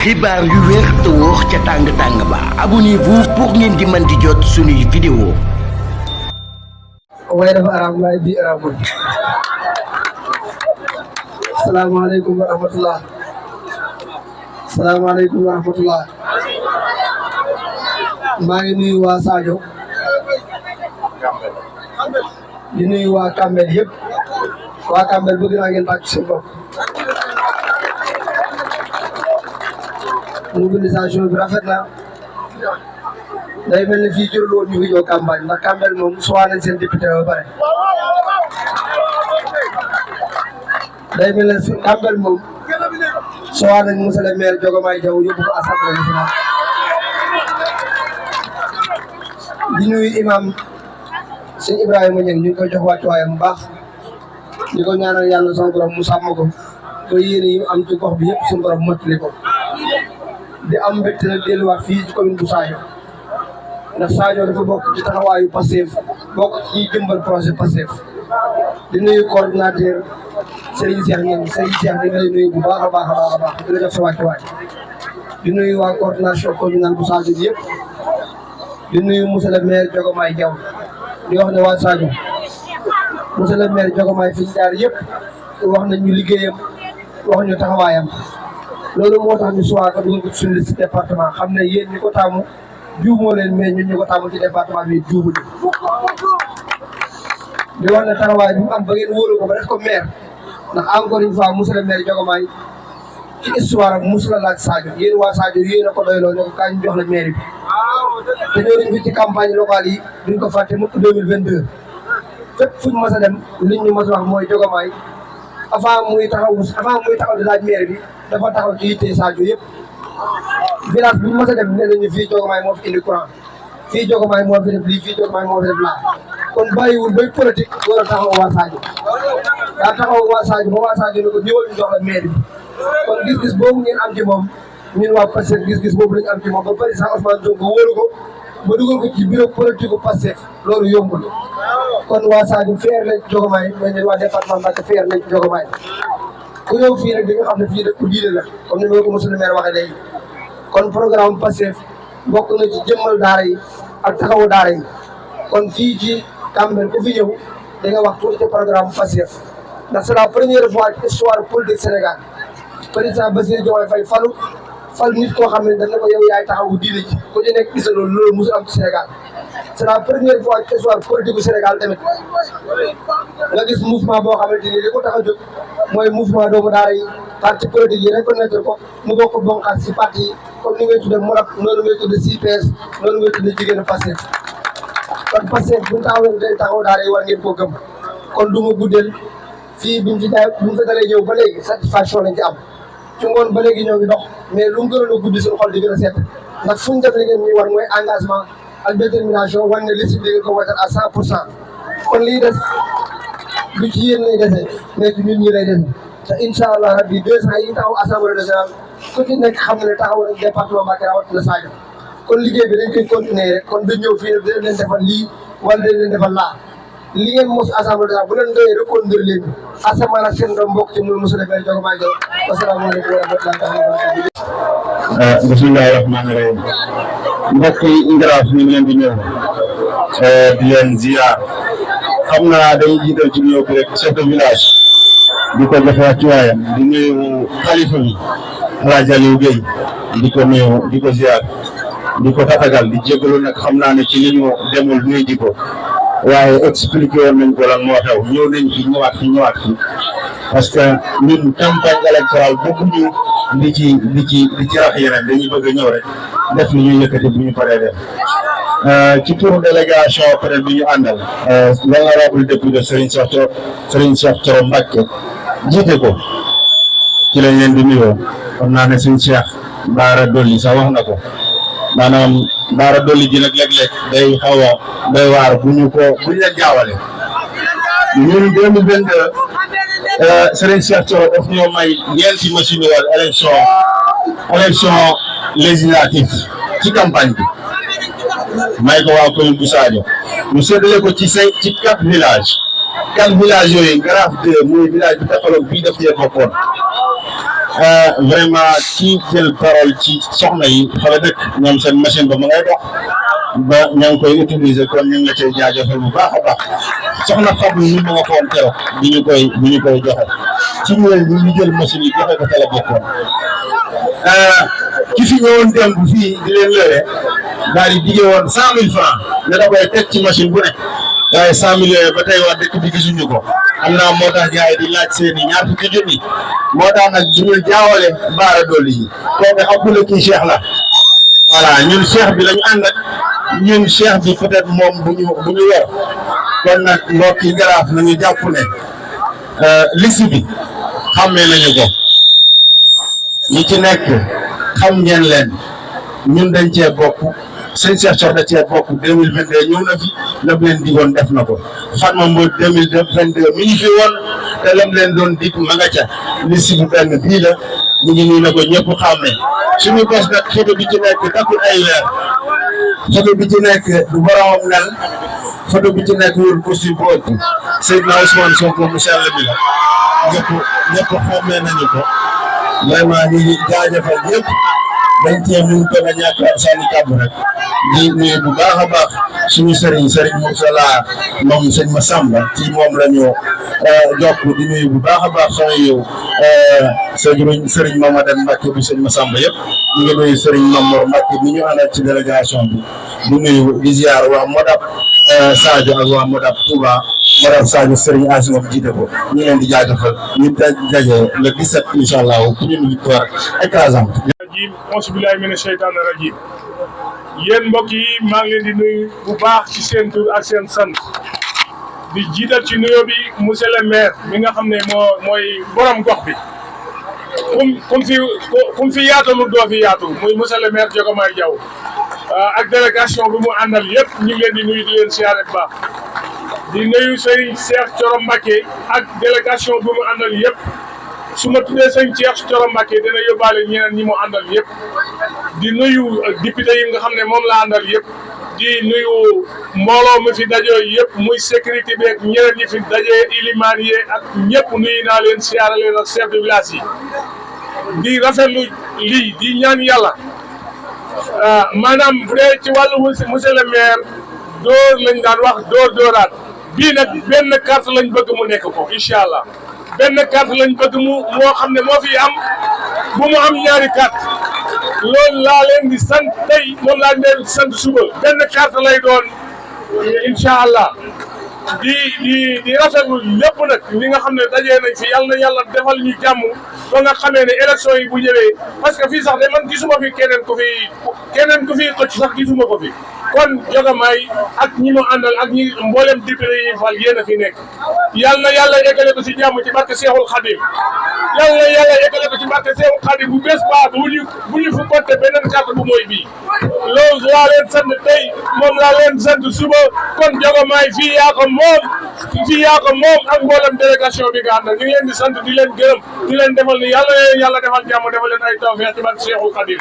xibaar yu wér te wóor ca tàng ba abonnez-vous pour ngeen di mën di jot suñuy vidéo. waaye dafa araam waaye bii araamul. salaamaaleykum wa rahmatullah. salaamaaleykum wa rahmatullah. maa ngi nuyu waa Sadio di nuyu waa Kambel yëpp waa Kambel bëgg naa ngeen tàgg seen bopp. mobilisation bi rafet na day mel ni fii jërul woon ñu fi ñëw campagne ndax Kambel moom soxla nañ seen député ba pare. day mel ne Kambel moom soxla nañ monsieur le maire Diomaye Diaw yóbbu ko assemblée nationale. di nuyu imam sëñ Ibrahima Niang ñu ngi koy jox wàccuwaayam bu baax di ko ñaanal yàlla sama borom mu sàmm ko ba yéene yi am ci gox bi yëpp suñu borom mottali ko. di am mbégte nag delluwaat fii ci commune bu Sadio ndax Sadio dafa bokk ci taxawaayu Pastef bokk ci jëmbal projet Pastef di nuyu coordinateur Serigne Cheikh Niang Serigne Cheikh di lay nuyu bu baax a baax a baax di la jox sa wàccuwaay di nuyu waa coordination communale bu Sadio bi yëpp di nuyu monsieur le maire Diomaye Diaw di wax ne waa Sadio monsieur le maire Diomaye fi ñu jaar yëpp wax nañ ñu liggéeyam wax ñu taxawaayam. loolu moo tax ñu suwaat ko dugal ko suñu liste département xam ne yéen ñi ko taamu juumoo leen mais ñun ñu ko taamu ci département bi juumu di wax ne taxawaay bi mu am ba ngeen wóolu ko ba def ko maire ndax encore une fois monsieur le maire Diomaye ci histoire ak musu la laaj Sadio yéen waa Sadio yéen a ko doyloo ne ko kañ ñu jox la maire bi te ñoo nañ fi ci campagne locale yi duñ ko fàtte mukk 2022 fépp fuñ mos a dem liñ ñu mos a wax mooy Diomaye avant muy taxaw di laaj maire bi dafa taxaw ci yitte Sadio yëpp village bi mos a dem nee nañu fii Diomaye moo fi indi courant fii Diomaye moo fi def lii fii Diomaye moo fi def laa kon bàyyiwul bay politique war a taxaw waa Sadio daa taxaw waa Sadio ba waa Sadio ne ko ñëwal ñu jox la maire bi kon gis-gis boobu ngeen am ci moom ñun waa Pastef gis-gis boobu lañu am ci moom ba président Ousmane Sonko wóolu ko ba dugal ko ci bureau politique bu Pastef loolu yombul kon waa Sadio fier nañ ci Diomaye mais ne waa département Mbacké fier nañ ci Diomaye ku ñëw fii nag di nga xam ne fii dëkk diine la comme ni ma ko monsieur le maire waxee léegi kon programme Pastef bokk na ci jëmmal daara yi ak taxawu daara yi kon fii ci Kambel ku fi ñëw da nga wax tuuti ci programme Pastef ndax c'est la première fois ci histoire politique Sénégal président Bassirou Diomaye Faye fal nit koo xam ne dañ ne ko yow yaay taxawu diine ji ku ci nekk gis na loolu musul am ci Sénégal c'est la première fois ci histoire politique bu Sénégal tamit nga gis mouvement boo xamante ni li ko tax a jóg mooy mouvement doomu daara yi parti politique yi reconnaître ko mu bokk bonqaas ci parti yi comme ni ngay tuddee MORAP noonu ngay tuddee CPS noonu ngay tuddee jigéenu Pastef kon Pastef bu ñu taxawee day taxaw daara yi war ngeen koo gëm kon du ma guddeel fii biñ fi dalee ñëw ba léegi satisfaction lañ ci am ci ngoon ba léegi ñoo ngi dox mais lu mu gënoon a guddi suñu xol di gën a seet ndax fu ñu def li ngeen ñuy war mooy engagement ak détermination wan ne liste bi di ngeen ko watal à 100% kon lii des du ci yéen lay dese mais ci ñun ñi lay dese te incha allah rabbi 200 yi taxaw assemblée nationale ku ci nekk xam ne taxaw na département Mbacké rawatina Sadio kon liggéey bi dañ koy continuer rek kon duñ ñëw fii ne dinañ leen defal lii wala dinañ leen defal laa li ngeen mos assemblée nationale bu leen doyee reconduire leen asamaan ak seen doom mbokk ci muy monsieur le maire Diomaye Diaw wasalaamaaleykum wa rahmatulah. bismillahi rahmaani rahim mbokk yi Ngaraaf ñu ngi leen di ñëw di leen ziar xam naa dañuy jiital ci nuyoo bi rek chef de village di ko jox wàccuwaayam di nuyu xalifa bi El Hadj Aliou Guèye di ko nuyu di ko ziar di ko tatagal di jégalu nag xam naa ne ci li ñu demul nuyu di ko waaye expliqué woon nañ ko lan moo taw ñëw nañ fi ñëwaat fi parce que ñun campagne électorale bëgguñu di ci rax yeneen dañuy bëgg a ñëw rek def li ñuy yëkkati bu ñu paree def ci turu délégation peut-être bi ñu àndal l'honorable député Serigne Cheikh Thioro Mbacké jiite ko ci lañ leen di nuyoo xam naa ne suñ Cheikh Baara Dolli sax wax na ko maanaam Baara Dolli ji nag léeg-léeg day xaw a doy waar buñ leen jaawale ñun 2022 Serigne Cheikh Thioro daf ñoo may ñeenti machine wal élection législative ci campagne bi may ko waa commune bu Sadio ñu séddale ko ci 4 villages yooyu Ngaraaf 2 muy village bi taxaloon bii daf cee bokkoon vraiment ci jël parole ci soxna yi fa la dëkk ñoom seen machine ba ma ngay dox ba ña ngi koy utiliser kon ñu ngi la cay jaajëfal bu baax a baax soxna Fadou ñu ma nga foon keroog bi ñu koy joxe ci ñëwee ñu jël machine yi joxe ko fa la bokkoon ki fi ñëwoon démb fii di leen lëwee daal di dige woon 100 000 francs ne da koy teg ci machine bu ne waaye 100 000 yooyu ba tey waa dëkk bi gisuñu ko am naa moo tax gars yi di laaj seeni ñaar fukki junni moo tax nag du ñu jaawale baara dolli yi kooku xam nga kii Cheikh la voilà ñun Cheikh bi lañu ànd ak ñun Cheikh bi peut-être moom bu ñu yor kon nag mbokk yi Ngaraaf nañu jàpp ne liste bi xàmmee nañu ko ñi ci nekk xam ngeen leen ñun dañ cee bokk sëñ Cheikh Thior da cee bokk 2022 ñëw na fi lam leen digoon def na ko Fatma Mbodj 2022 mi ngi fi woon te lam leen doon dig ma nga ca liste bu benn bii la ñu ngi nii na ko ñëpp xàmmee suñu bés nag photo bi ci nekk takkul ay weer photo bi ci nekk du boromam nel photo bi ci nekk wër costume bu ëpp Seydina Ousmane Sonko mu sell bi la ñëpp xàmmee nañu ko vraiment ñu ngi jaajëfal ñëpp dañ cee ñu ko nga ñàkk sànni kàddu rek di nuyu bu baax a baax suñu sëriñ Moussala moom sëñ Massamba ci moom la ñu jokk di nuyu bu baax a baax sama yow sëriñ Mamadou Mbacke bu sëñ Massamba yëpp ñu ngi nuyu sëriñ Mamour Mbacke mi ñu àndal ci délégation bi di nuyu di ziar waa Modap Sadio ak waa Modap Touba Modap Sadio sëriñ Asimov jiite ko ñu ngi leen di jaajëfal ñu daje le 17 incha allah pour une victoire écrasante. auzu billaahi mina sheytaani rajiim yéen mbokk yi maa ngi leen di nuyu bu baax ci seen tur ak seen sant di jiital ci nuyoo bi monsieur le maire mi nga xam ne mooy borom gox bi kum fi yaatalu doo fi yaatu muy monsieur le maire Diomaye Diaw ak délégation bi mu àndal yëpp ñu ngi leen di nuyu di leen siyaare bu baax di nuyu Serigne Cheikh Thioro Mbacké ak délégation bi mu àndal yëpp. su ma tuddee sëñ Cheikh Thioro Mbacké dina yóbbaale ñeneen ñi mu àndal yëpp di nuyu député yi nga xam ne moom la àndal yëpp di nuyu mbooloo mi fi dajoo yëpp muy sécurité bi ak ñeneen ñi fi dajee ilimaan yi ak ñëpp nuyu naa leen siyaare leen ak chef de village yi di rafetlu lii di ñaan yàlla maanaam bu dee ci wàllu monsieur le maire dóor lañ daan wax dóoraat bii nag benn carte lañ bëgg mu nekk ko incha allah. benn carte lañ bëgg moo xam ne moo fi am bu mu am ñaari carte loolu laa leen di sant tey moom laa leen di sant suba benn carte lay doon incha allah di rafetlu lépp nag li nga xam ne dajee nañ fi yàlla na yàlla defal ñu jàmm ba nga xamee ne élection yi bu ñëwee parce que fii sax de man gisuma fi keneen ku fi xëcc sax gisuma ko fi kon Diomaye ak ñi mu àndal ak ñi mboolem député yi fal yéen a fi nekk yal na yàlla eggale ko ci jàmm ci barke Seexul Xadim yal na yàlla eggale ko ci barke Seexul Xadim bu bés baa bu ñu fu compté beneen carte bu mooy bii loolu laa leen sant tey moom laa leen sant suba kon Diomaye fii yaa ko moom ak mboolem délégation bi nga àndal ñu ngi leen di sant di leen gërëm di leen defal ni yàlla defal jàmm defal leen ay tawfeex ci barke Seexul Xadim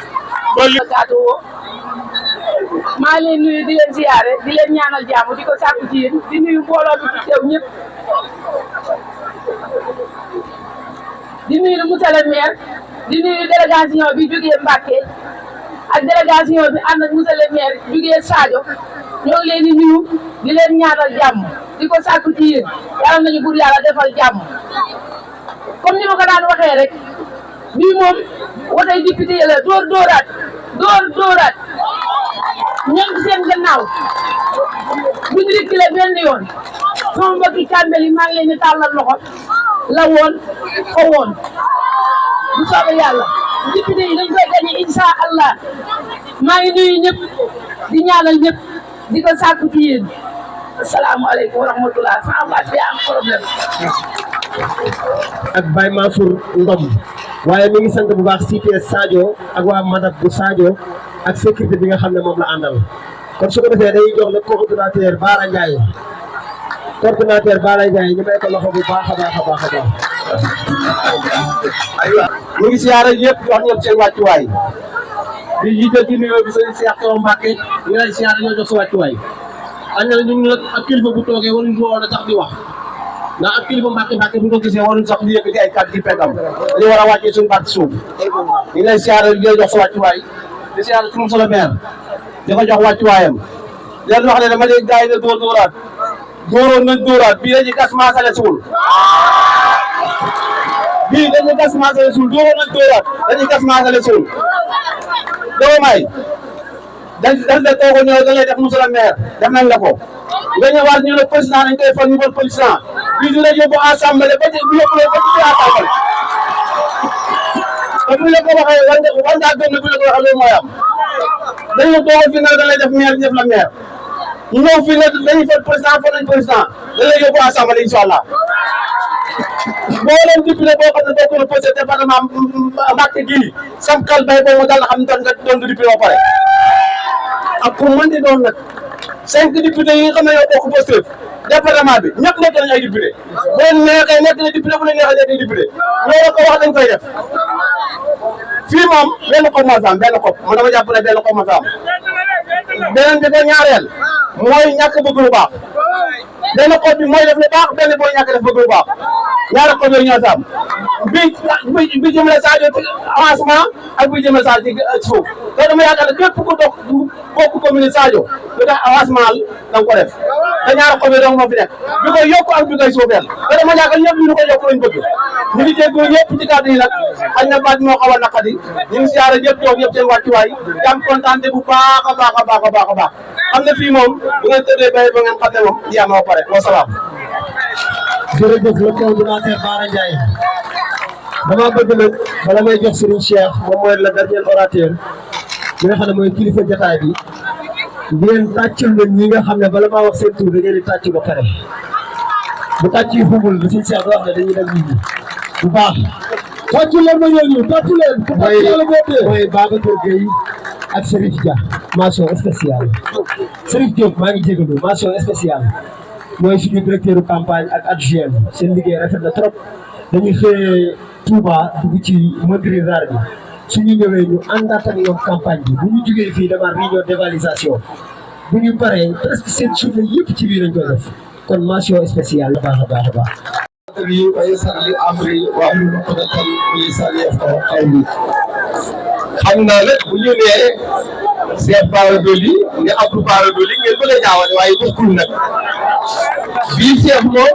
maa ngi leen nuyu di leen ziyaare di leen ñaanal jàmm di ko sàkku ci yéen di nuyu mbooloo bi fi teew ñëpp di nuyu monsieur le maire di nuyu délégation bi jógee Mbacké ak délégation bi ànd ak monsieur le maire jógee Sadio ñoo ngi leen di nuyu di leen ñaanal jàmm di ko sàkku ci yéen yàlla nañu buur yàlla defal jàmm comme ni ma ko daan waxee rek bii moom wotey député la dóoraat ñoom ci seen gannaaw bu ñu reculé benn yoon sama mbokki Kambel yi maa ngi leen di tàllal loxo la woon fa woon bu soobee yàlla député yi dañ koy gagné incha allah maa ngi nuyu ñëpp di ñaanal ñëpp di ko sàkku ci yéen asalaamaaleykum wa rahmatulah sama baat bi am problème. ak Baye Mansour Ngom waaye mi ngi sant bu baax cité Sadio ak waa Madab bu Sadio ak sécurité bi nga xam ne moom la àndal kon su ko defee day jox le coordonnateur Bara Ndiaye ñu may ko loxo bu baax a baax. ñu ngi siyaare ñëpp jox ñëpp seen wàccuwaay di jiital ci nuyoo bi sëñ Cheikh Thioro Mbacké ñu lay siyaare ñoo jox sa wàccuwaay. ñu ngi nag ak kilifa bu toogee waruñu woon a tax di wax ndax ak kilifa Mbàkke bu ko gisee waruñ sax di yëkkati ay kàddu ci peggam dañu war a wàccee suñu baat suuf ñu lay siyaare di jox sa wàccuwaay di siyaare suñu solo maire di ko jox wàccuwaayam di leen wax ne dama dégg gars yi ne dóoraat dóoroon nañ dóoraat bii dañuy gas maasale suul bii dañuy gas maasale suul dóoroon nañ dóoraat dañuy gas maasale suul doo may dañ la toogo ñëw da lay def monsieur le maire def nañ la ko nga ñëwaat ñu ne président dañ koy fal ñu fal président bii du la yóbbu assemblée ba ci yóbbu la ba ci assemblée te bu la ko waxee war ngaa gëm ne bu la ko waxee loolu mooy am dañu toogo fi nga da lay def maire def la maire ñu ñëw fii ne dañuy fal président fal nañ président da lay yóbbu assemblée incha allah boo leen député boo xam ne boo ko posé département Mbacké gii sam kal bay boobu daal xam ne doon nga député ba pare ak pour mën di doon nag 5 députés yi nga xam ne yow bokk Pastef département bi ñëpp nekk nañu ay député bu leen neexee nekk na député bu leen neexee nekk député loolu ko wax dañ koy def fii moom benn xob moo fi am benn xob man dama jàpp ne benn xob moo fi am beneen bi ko ñaareel mooy ñàkk bëgg lu baax benn xob bi mooy def lu baax benn booy ñàkk def bëgg lu baax ñaari xob yooyu ñoo fi am bi jëmale Sadio ci avancement ak bi jëmale Sadio ci suuf te dama yaakaar ne képp ku dox bokk commune Sadio lu tax avancement da nga ko def te ñaari xob yi dong moo fi nekk bi koy yokk ak bi koy suufeel te dama yaakaar ñëpp ñu ko yokk lañ bëgg ñu ngi jéggoo ñëpp ci kàddu yi nag xañ na baat moo xaw a naqadi ñu ngi siyaare ñëpp toog ñëpp seen wàccuwaay jàmm kontaan bu baax a baax a baax a baax a baax xam ne fii moom bu ngeen tëddee bay ba ngeen xam ne moom yaa ma pare wa salaam. jërëjëf le coordonnateur Bara Ndiaye dama bëgg nag bala may jox Serigne Cheikh moom mooy le dernier orateur bi nga xam ne mooy kilifa jotaay bi ngeen tàccul leen ñi nga xam ne bala maa wax seen tur da ngeen di tàcc ba pare bu tàcc yi xumul da Serigne Cheikh wax ne dañuy dem ñibbi bu baax tàccul leen ma ñooñu tàccul leen ku tàcc yàlla bootee mooy Babacar Gueye ak Serif Dia mention spéciale Serif Diop maa ngi jégalu mention spéciale mooy suñu directeur campagne ak adjoint seen liggéey rafet na trop dañuy xëyee Touba dugg ci monde rural bi suñu ñëwee ñu àndaat ak ñoom campagne bi bu ñu jugee fii dama réunion d'évaluation bu ñu paree presque seen journée yëpp ci biir lañ koy def kon mention spéciale la baax a baax a baax. xam naa nag bu ñu nee Cheikh Bara Dolly ne Abdou Bara Dolly ngeen bëgg a jaawale waaye bokkul nag bii Cheikh moom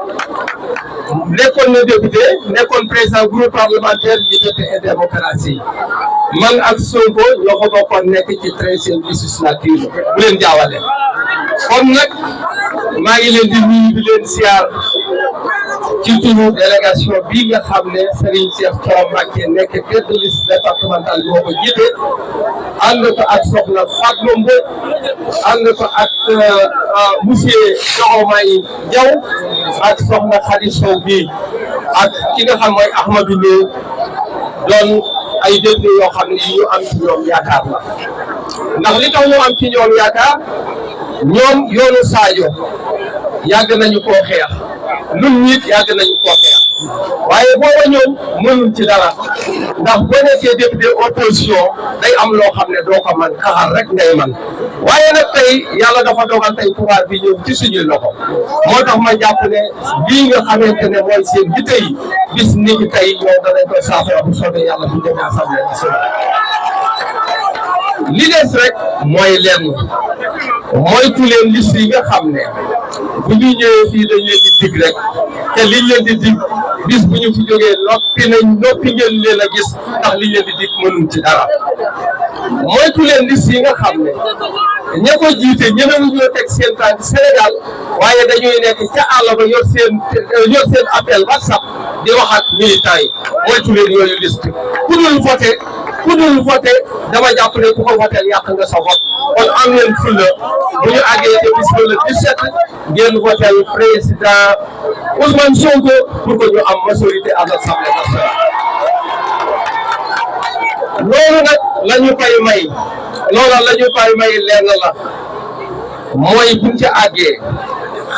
nekkoon na député nekkoon président groupe parlementaire liberté et démocratie man ak Sonko ñoo ko bokkoon nekk ci 13e législature bu leen jaawale kon nag maa ngi leen di nuyu di leen siyaar ci turu délégation bii nga xam ne Serigne Cheikh Thioro Mbacké nekk tête de liste départementale moo ko jiite ànd ko ak soxna Fatma Mbodj ànd ko ak monsieur Diomaye Diaw ak soxna Khady Sow bi ak ki nga xam mooy Ahmadou Lo doon ay député yoo xam ne ñu am ci ñoom yaakaar la ndax li tax ñu am ci ñoom yaakaar ñoom yoonu Sadio yàgg nañu koo xeex ñun nit yàgg nañu koo xeex waaye booba ñoom mënuñ ci dara ndax boo nekkee député opposition day am loo xam ne doo ko man xaar rek ngay man waaye nag tey yàlla dafa dogal tey pouvoir bi ñëw ci suñuy loxo moo tax ma jàpp ne lii nga xamante ne mooy seen bi tey bis ni ki tey ñoom danañ koy saafara bu soobee yàlla bu demee assemblée nationale li des rek mooy lenn moytu leen liste yi nga xam ne bu ñu ñëwee fii dañ leen di dig rek te liñ leen di dig bis bu ñu fi jógee noppi ngeen leen a gis ndax liñ leen di dig mënuñ ci dara moytu leen liste yi nga xam ne ña ko jiite ñemewuñ ñoo teg seen tànk Sénégal waaye dañuy nekk ca àll ba yor seen appel WhatsApp di wax ak militants yi moytu leen yooyu liste ku dul voté dama jàpp ne ku ko voté yàq nga sa vote kon am leen fulla bu ñu àggee te bis le 17 ngeen voté président Ousmane Sonko pour que ñu am majorité à l'Assemblée nationale. loolu nag la ñu koy may lenn la mooy buñ ci àggee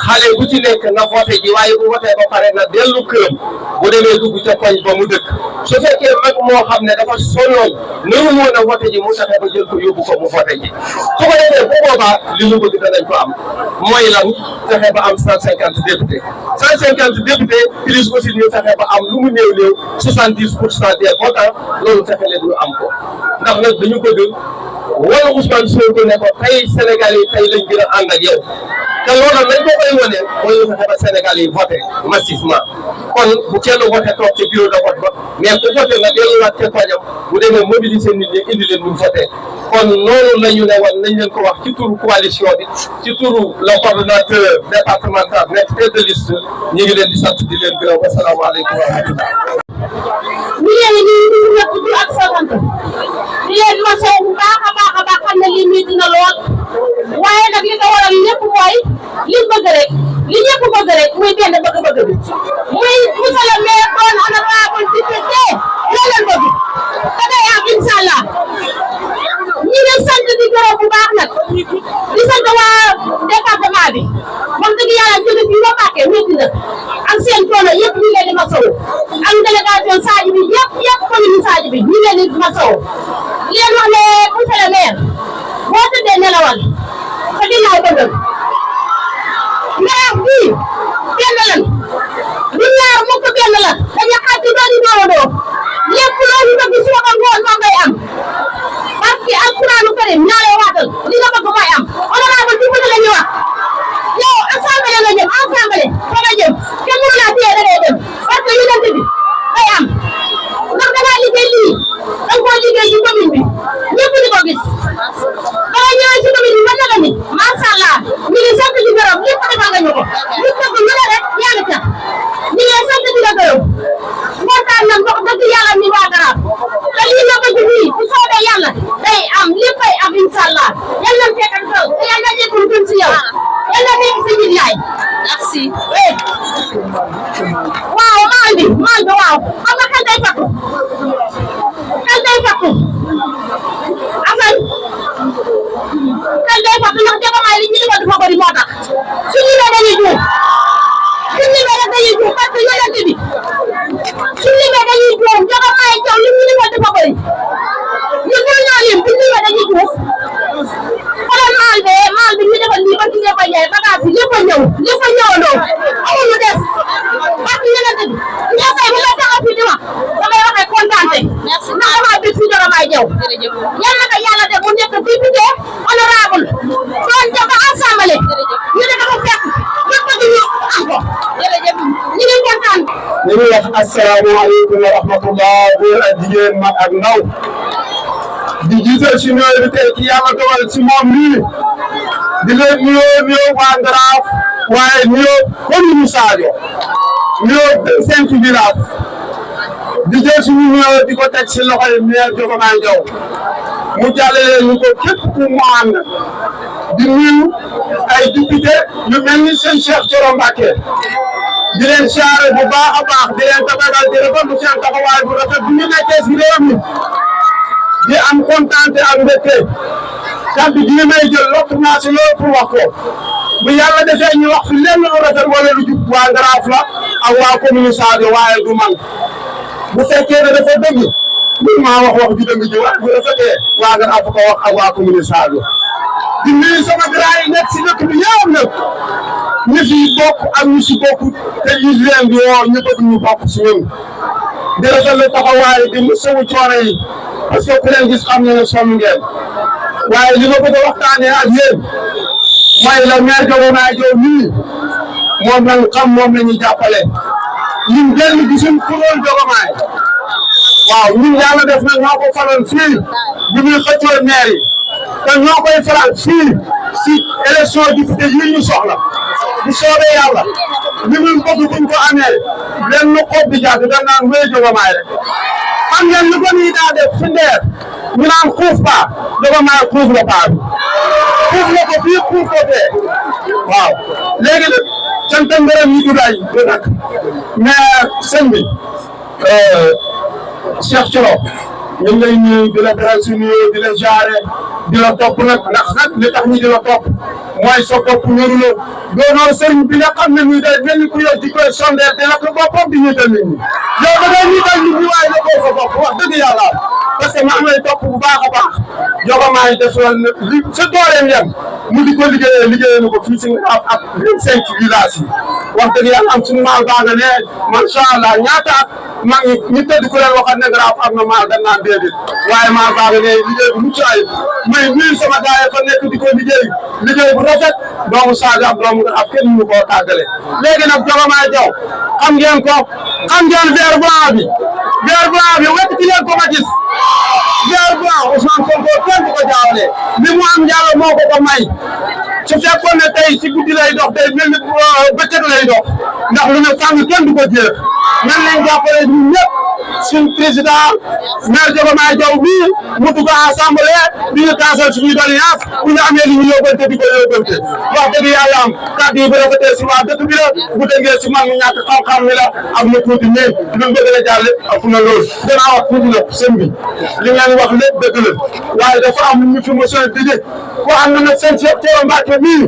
xale bu ci nekk na voté ji waaye bu voté ba pare na dellu këram bu demee dugg ca koñ ba mu dëkk su fekkee mag moo xam ne dafa sonnoon nëru woon a voté ji mu fexe ba jël ko yóbbu ko mu voté ji su ko defee bu boobaa li ñu bëgg danañ ko am mooy lan fexe ba am 150 députés 150 députés plus aussi ñu fexe ba am lu mu néew 70% des votants loolu fexe leen ñu am ko ndax nag dañu bëgg wala Ousmane Sonko ne ko tey Sénégal yi tey lañ gën a ànd ak yow te loolu lañ ko koy wane mooy ñu fexe ba Sénégal yi voté massivement kon bu kenn voté toog ci bureau de vote ba mais ku voté na delluwaat ca koñam bu demee mobiliser nit ñi indi leen ñu voté kon noonu la ñu ne woon nañ leen ko wax ci turu coalition bi ci turu le coordonnateur départemental nekk tête de liste ñu ngi leen di sant di leen gërëm asalaamaaleykum wa rahmatulah. ñu leen di ñëpp du ak sant di leen masawu bu baax a baax xam ne lii métti na lool waaye nag li ko waral lépp mooy li bëgg rek li ñëpp bëgg rek muy benn bëgg-bëgg bi muy monsieur le maire doon honorable député loolu leen bëgg te day am incha allah ñu ngi sant di gërëm bu baax nag di sant waa département bi wax dëgg yàlla jóge fi ba Mbacké métti na ak seen coono yëpp ñu leen di masawu ak délégation Sadio bi yëpp commune Sadio bi ñu leen di masawu leen wax ne monsieur le maire boo tëddee nelawal te ginnaaw bëgg ndax bii benn lan du ñaar mukk benn la dañu xaaj ci doon ñëwandoo lépp loolu bëgg suba ba ngoon moom ngay am parce que alquranu karim ñaa lay waatal li nga bëgg mooy am honorable député la ñu wax yow assemblée nga jëm assemblée fa nga jëm te mënu laa téye da ngay dem parce que yonent bi day am ndax da ngaa liggéey lii da nga koo liggéey ci commune bi ñëpp di ko gis da nga ñëwee ci commune bi ba naka ni macha allah ñu ngi sant di gërëm lépp defal nga ñu ko ñu bëgg lu ne rek yaa ngi ca ñu ngi sant di la gërëm kontaan nañ wax dëgg yàlla mi waa Garaaf te lii nga bëgg nii bu soobee yàlla day am léppay am incha allah yal nañ fekk ak taw te yal na nekkul gën si yow yal na nekk si nit yaay merci waaw maal bi waaw xam nga xel day fakku Assane xel day fakku ndax Diomaye li ñu defal dafa bëri moo tax su ñu nee dañuy juum parce que yonent bi su ñu nee dañuy juum Diomaye Diaw li ñu defal dafa bëri ñun ñoo lim bu ñu nee dañuy juum xoolal maal bi ñu defal lii ba ci ñëpp a jaay bagage bi lépp a ñëwandoo amul lu des parce que yonent bi ñoo fay bu la taxaw fi di wax damay waxee kontaante ndax damaa bëgg si Diomaye Diaw yal na ko yàlla def mu nekk député honorable doon jox ko assemblée ñu ne dafa fekk ñëpp ñu am ko ñu ngi kontaan. ñu ngi wax asalaamaaleykum wa rahmatullah góor ak jigéen mag ak ndaw di jiital si nuyoo bi tey ki yàlla dogal si moom lii di leen nuyoo waa Garaaf waaye nuyoo commune Sadio nuyoo 5 villages di jël suñu nuyoo di ko teg si loxoy maire Diomaye Diaw mu jàllale ñu ko képp ku mu ànd di nuyu ay député yu mel ni seen Cheikh Thioro Mbacké di leen siyaare bu baax a baax di leen tabagal di rafetlu seen taxawaay bu rafet bu ñu nekkee si réew mi di am kontaante ak mbégte kàddu gi may jël lott naa si loolu pour wax ko bu yàlla defee ñu wax fi lenn lu rafet wala lu jub waa Garaaf la ak waa commune Sadio waaye du man bu fekkee ne dafa dëgg mun maa wax ju dëgg ji waaye bu rafetee waa Garaaf ko wax ak waa commune Sadio di nuyu sama grand yi nekk si dëkk bi yëpp nag ñu fi bokk ak ñu si bokkut te ñu leen di woo ñu bëgg ñu bokk si ñun di rafetlu taxawaay di musawu coono yi parce que ku leen gis xam ne sonn ngeen waaye li ma bëgg a waxtaanee ak yéen mooy la maire Diomaye Diaw nii moom lañ xam moom la ñuy jàppale ñun benn gisuñ ku doon Diomaye waaw ñun yàlla def na ñoo ko faloon fii bu ñuy xëccoo maire yi te ñoo koy faral fii si élection député yi ñu soxla bu soobee yàlla li muy bëgg buñ ko amee leen nu xob di jàpp dañ naan wéy Diomaye rek xam ngeen lu ko nii daa def fi ndeer ñu naan xuuf paa Diomaye xuuf la paa bi xuuf la ko fii xuuf ko fee waaw léegi nag cant ak ngërëm yi du day du nag mais sëñ bi Cheikh Thioro ñu ngi lay nuyu di la beral si nuyoo di la jaare di la topp nag ndax nag li tax ñu di la topp mooy sa topp ñoru la doonoo sëriñ bi nga xam ne muy day mel ni ku yor di koy sondeel te nag boppam di ñiital nit ñi yow da ngay ñiital nit ñi waaye la boo ko bopp wax dëgg yàlla parce que maa ngi lay topp bu baax a baax Jogomaay def li sa dooleem yem mu di ko liggéeyee na ko fii si ak 25 villages yi wax dëgg yàlla am suñu maal baa nga ne macha allah ñaata at maa ngi ñu tëdd ku leen waxal ne Ngaraaf am na maal dañ naan déedéet waaye maal baa nga ne liggéey bu mucc ayib may nuyu sama gars yi fa nekk di ko liggéey bu rafet doomu Sadio ak doomu Ngaraaf kenn mënu koo tàggale léegi nag Jogomaay Jaw xam ngeen ko xam ngeen vert blanc bi wet ci leen ko ma gis vert blanc Ousmane Sonko kenn du ko jaawale li mu am Yàlla moo ko ko may su fekkoon ne tey ci guddi lay dox tey mel ni bëccëg lay dox ndax lu ne fàng kenn du ko jeex nan lañ jàppale ñun ñëpp suñ président maire Jogomaay Jaw bii mu dugg assemblée di ñu taasal suñuy doléance bu ñu amee li ñu yóbbante di ko yóbbante wax dëgg yàlla am kàddu yi bu rafetee si waa dëkk bi la bu déggee si man mi ñàkk xam-xam mi la ak ma tuuti mais luñ bëgg a jàll ak na loolu danaa wax tuuti la sëñ bi li ngeen wax lépp dëgg la waaye dafa am ñu fi mosoon a dige wax am na nag seen Cheikh Thioro Mbacké mii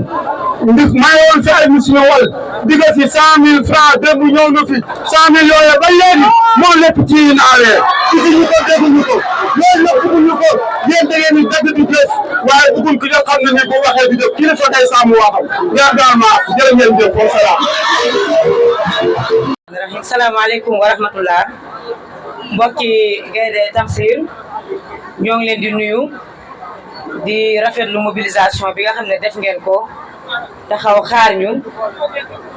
ndif maye woon fi ay mission wal digga fi 100 000 francs démb ñëw na fi 100 000 yooyu ba léegi moo lépp ci naawee gisuñu ko dégguñu ko loolu nag bëgguñu ko yéen da ngeen di dëgg di def waaye bëgguñ ki nga xam ne ni bu waxee di def kii la fa day sàmm waxam ñaar daal ma jërë ngeen jëf wa salaam. salaamaaleykum wa rahmatullah mbokki Gaynde Tamsir ñoo ngi leen di nuyu di rafetlu mobilisation bi nga xam ne def ngeen ko taxaw xaar ñu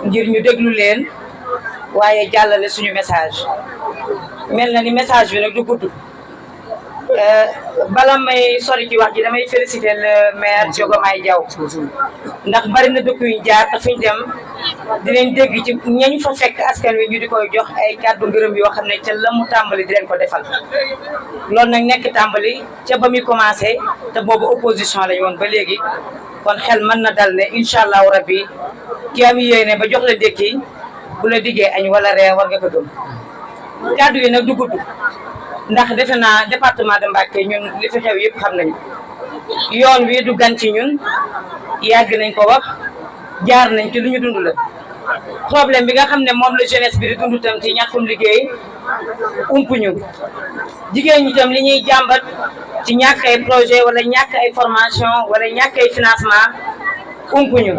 ngir ñu déglu leen waaye jàllale suñu message mel na ni message bi nag du gudd bala may sori ci wax ji damay féliciter le maire Jogomaay Jaw ndax bari na dëkk yu jaar te fuñ dem dinañ dégg ci ñañu fa fekk askan wi ñu di koy jox ay kàddu ngërëm yoo xam ne ca la mu tàmbali di leen ko defal loolu nag nekk tàmbali ca ba muy commencé te boobu opposition lañ woon ba léegi kon xel mën na dal ne incha allahu rabbi ki am yéene ba jox la dékki bu la diggee añ wala reer war nga ko gëm kàddu yi nag du gudd ndax defe naa département de Mbacké ñun li fi xew yëpp xam nañu yoon wi du gan ci ñun yàgg nañ ko wax jaar nañ ci lu ñu dund la problème bi nga xam ne moom la jeunesse bi di dund tam ci ñàkkum liggéey umpuñu jigéen ñi tam li ñuy jàmbat ci ñàkk ay projet wala ñàkk ay formation wala ñàkk ay financement umpuñu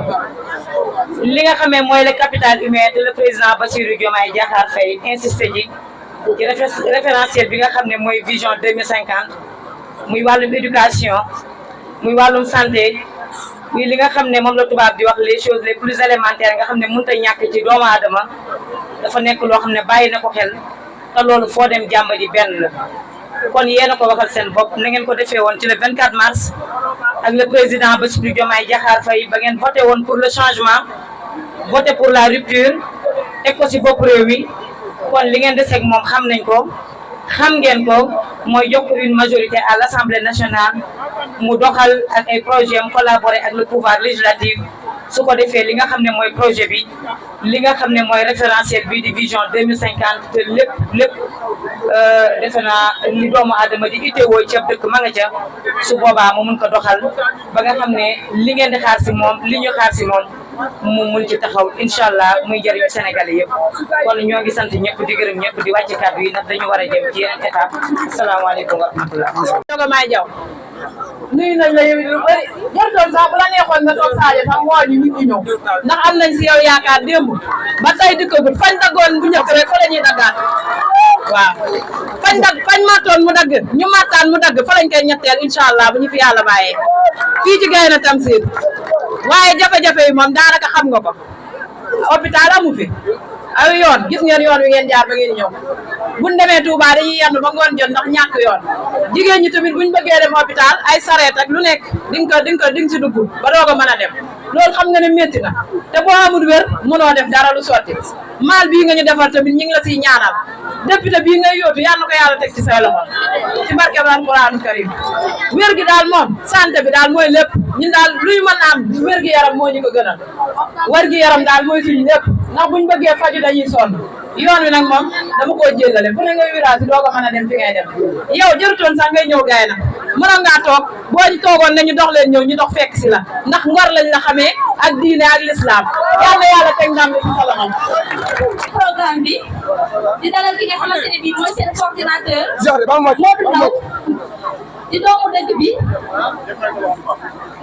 li nga xamee mooy le capital humain te le président Bassirou Diomaye Diakhar Faye insisté ji ci référentiel bi nga xam ne mooy vision 2050 muy wàllum éducation muy wàllum santé muy li nga xam ne moom la tubaab di wax les choses les plus élémentaires nga xam ne mënut a ñàkk ci doomu aadama dafa nekk loo xam ne bàyyi na ko xel te loolu foo dem jàmba di benn la kon yéen a ko waxal seen bopp na ngeen ko defee woon ci le 24 mars ak le président Bassirou Diomaye Diakhar Faye ba ngeen voté woon pour le changement voté pour la rupture teg ko si bopp réew mi kon li ngeen deseeg moom xam nañ ko xam ngeen ko mooy jox ko une majorité à l'Assemblée nationale mu doxal ak ay projet am collaborer ak le pouvoir législatif su ko defee li nga xam ne mooy projet bi li nga xam ne mooy référentiel bi di vision 2050 te lépp defe naa li doomu aadama di itteewoo ceeb dëkk ma nga ca su boobaa mu mun ko doxal ba nga xam ne li ngeen di xaar si moom li ñu xaar si moom mu mun ci taxaw incha allah muy jëriñu Sénégalais yëpp kon ñoo ngi sant ñëpp di gërëm ñëpp di wàcc kàddu yi ndax dañu war a jëm ci yeneen étape asalaamaaleykum wa rahmatullah. Jogomaay Jaw nuyu nañ la yow lu bëri jartoon sax bu la neexoon nga toog Sadio sax woo ñu nit ñi ñëw ndax am nañ si yow yaakaar démb ba tey dikkagul fañ daggoon bu njëkk rek fa la ñuy daggaat waaw fañ mattoon mu dagg ñu mattaan mu dagg fa lañ koy ñetteel incha allah bu ñu fi yàlla bàyyee fii ci Gaynde Tamsir waaye jafe-jafe yi moom daanaka xam nga ko hôpital amu fi ay yoon gis ngeen yoon wi ngeen jaar ba ngeen ñëw buñ demee Touba dañuy yenn ba ngoon jot ndax ñàkk yoon jigéen ñi tamit buñ bëggee dem hôpital ay sareet ak lu nekk di nga si dugg ba doog a mën a dem loolu xam nga ne métti na te boo amul wér mënoo def dara lu sotti maal bii nga ñu defar tamit ñu ngi la siy ñaanal député bii ngay yóotu yal na ko yàlla teg ci say loxo ci barke Alxuraanu Karim wér gi daal moom santé bi daal mooy lépp ñun daal luy mën a am wér gi yaram moo ñu ko gënal wér gi yaram daal mooy suñu lépp ndax buñ bëggee faju dañuy sonn yoon wi nag moom dama koo jëlale fu ne ngay virage doo ko mën a dem fi ngay dem yow jërutoon sax ngay ñëw gaay na mënoon ngaa toog boo ñu toogoon ne ñu dox leen ñëw ñu dox fekk si la ndax ngor lañ la xamee ak diine ak l'islam yàlla teg ndam li ci sa loxo programme bi di dalal ki nga xamante ne bii mooy seen coordinateur Modou Ndaw di doomu dëkk bi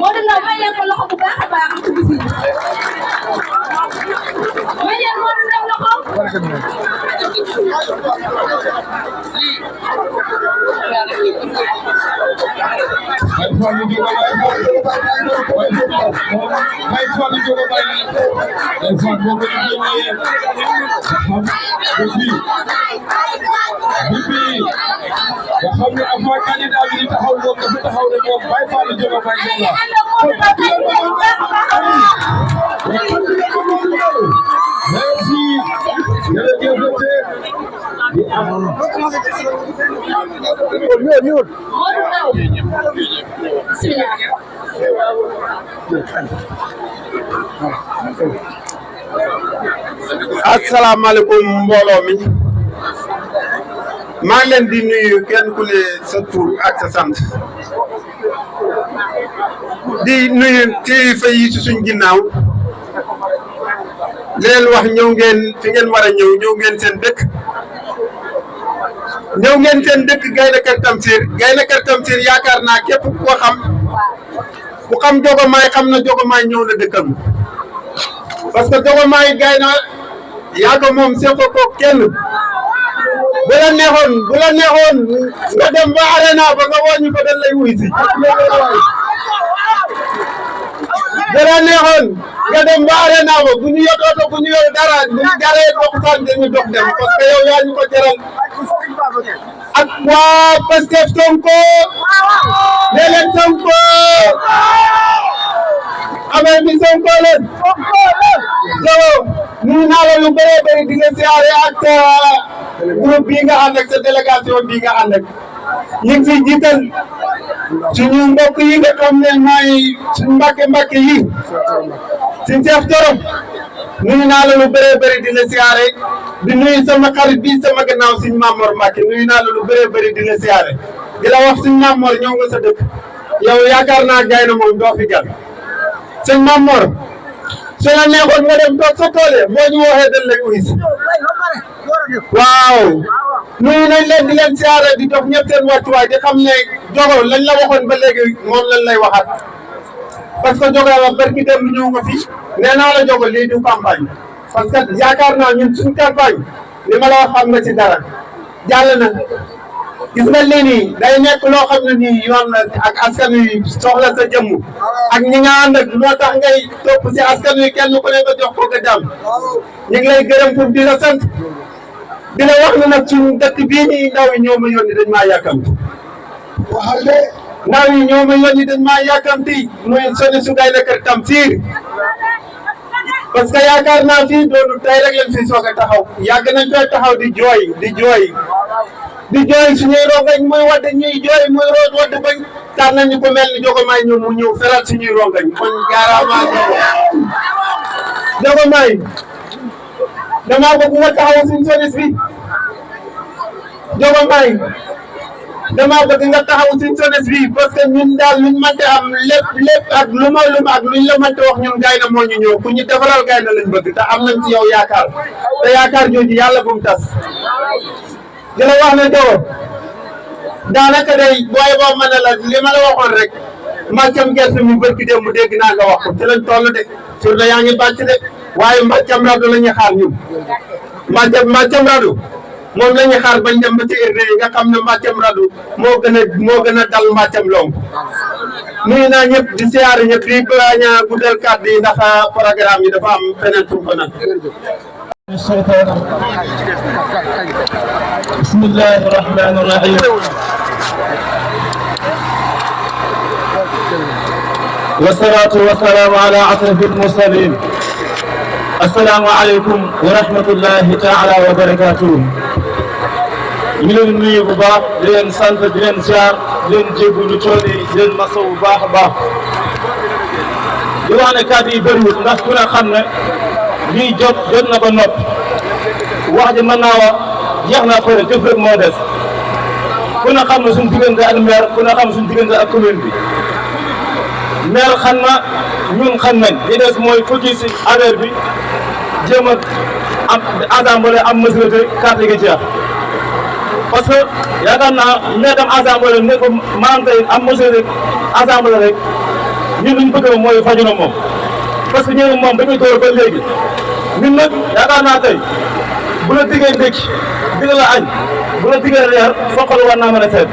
Modou Ndaw may leen ko loxo bu baax a baax ci bis yi may leen Modou Ndaw loxo nga xam ne avant candidat bi di taxaw moom dafa taxaw ne moom Baye Fallou Diogo Baye merci asalaamaaleykum mbooloo mi maa ngi leen di nuyu kenn ku ne sa tur ak sa sant di nuyu kilifa yi ci suñ ginnaaw leen wax ñëw ngeen fi ngeen war a ñëw ngeen seen dëkk Gaynde Kër Tamsir Gaynde Kër Tamsir yaakaar naa képp ku xam Jogomaay xam na Jogomaay ñëw na dëkkam parce que Jogomaay gaay na yaa ko moom seqo ko kenn bu la neexoon nga dem ba arena ba nga wàññi ko dañ lay wuy si bu la neexoon nga dem ba arena ba bu ñu yor oto bu ñu yor dara bu ñu jaree dox sax dañu dox dem parce que yow yaa ñu ko jaral ak waa Pastef Sonko ne leen Sonko amee bi Sonko leen Jogo nuyu naa la lu bëree bëri di nga siyaare ak groupe bii nga ànd ak sa délégation bii nga ànd ak ñu ngi siy jiital suñu mbokk yi nga xam ne mooy suñu mbàkke yi suñu Cheikh Thioro nuyu naa la lu bëree bëri di la siyaare di nuyu sama xarit bi sama gannaaw suñu Mamor Mbacke nuyu naa la lu bëree bëri di la siyaare di la wax suñu Mamor ñëw nga sa dëkk yow yaakaar naa gaay na moom doo fi jar suñu Mamor su la neexoon nga dem toog sa tool boo ñu waxee dañ lay uy si waaw nuyu nañ leen di leen siyaare di jox ñëpp seen wàccuwaay di xam ne Jogo lañ la waxoon ba léegi moom lañ lay waxaat parce que Jogo la barki dem ñëw nga fi nee naa la Jogo lii du campagne parce que yaakaar naa ñun suñu campagne li ma la wax xam nga ci dara jàll na gis nga lii nii day nekk loo xam ne nii yoon la ak askan wi soxla sa jëmm ak ñi nga ànd ak moo tax ngay topp si askan wi kenn ku ne nga jox ko nga jàmm ñu ngi lay gërëm pour di la sant di la wax ne nag suñu dëkk bii nii ndaw yi ñoo ma yónni dañ maa yàkkamti waxal de ndaw yi ñoo ma yónni dañ maa yàkkamti muy soni su Gaynde Kër Tamsir parce que yaakaar naa fii doonu tey rek lañ fi soog a taxaw yàgg nañ koy taxaw di jooy suñuy rongañ muy wadd ñuy jooy muy root wadd bañ tax nañu ko mel ni Jogomaay ñëw mu ñëw feral suñuy rongañ kon jaaraama Jogomaay damaa bëgg nga taxaw suñ sonis bi Jogomaay damaa bëgg nga taxaw suñ sonis bi parce que ñun daal luñ mënte am lépp ak lu ma ak luñ la mënte wax ñun gaay na moo ñu ñëw ku ñu defaral gaay na lañ bëgg te am nañ ci yow yaakaar te yaakaar jooju yàlla bu mu tas di la wax ne Jogo daanaka day booy boo mën a la li ma la waxoon rek mbàccam gerte mi barki dem mu dégg naa nga wax ko ci lañ toll de sur la yaa ngi bàcc de waaye mbàccam radu la ñuy xaar ñun mbàccam radu moom la ñuy xaar bañ dem ba ci urne yi nga xam ne mbàccam radu moo gën a dal mbàccam lonk nuyu naa ñëpp di siyaare ñëpp di bañ a guddal kàddu yi ndax programme yi dafa am feneen fu ko nag بسم الله الرحمن الرحيم والصلاة والسلام على أشرف المرسلين السلام عليكم ورحمة الله تعالى وبركاته ñu leen nuyu bu baax di leen sant di leen ziar di leen jégalu coono yi di leen masawu bu baax a baax di wax ne kàddu yi bëriwul ndax ku ne xam ne lii jot na ba noppi wax ji mën naa wax jeex naa pare jëf rek moo des ku ne xam na suñu diggante ak maire ku ne xam suñu diggante ak commune bi maire xam na ñun xam nañ li des mooy focus ci affaire bi jéem a am assemblée am majorité carte gi jeex parce que yaakaar naa maire dem assemblée ne ko maanaam tey am majorité assemblée rek ñun luñ bëgg mooy faju na moom parce que ñun moom dañuy door ba léegi ñun nag yaakaar naa tey bu la diggee ndékki digg la añ bu la diggee reer soxal war naa mën a seet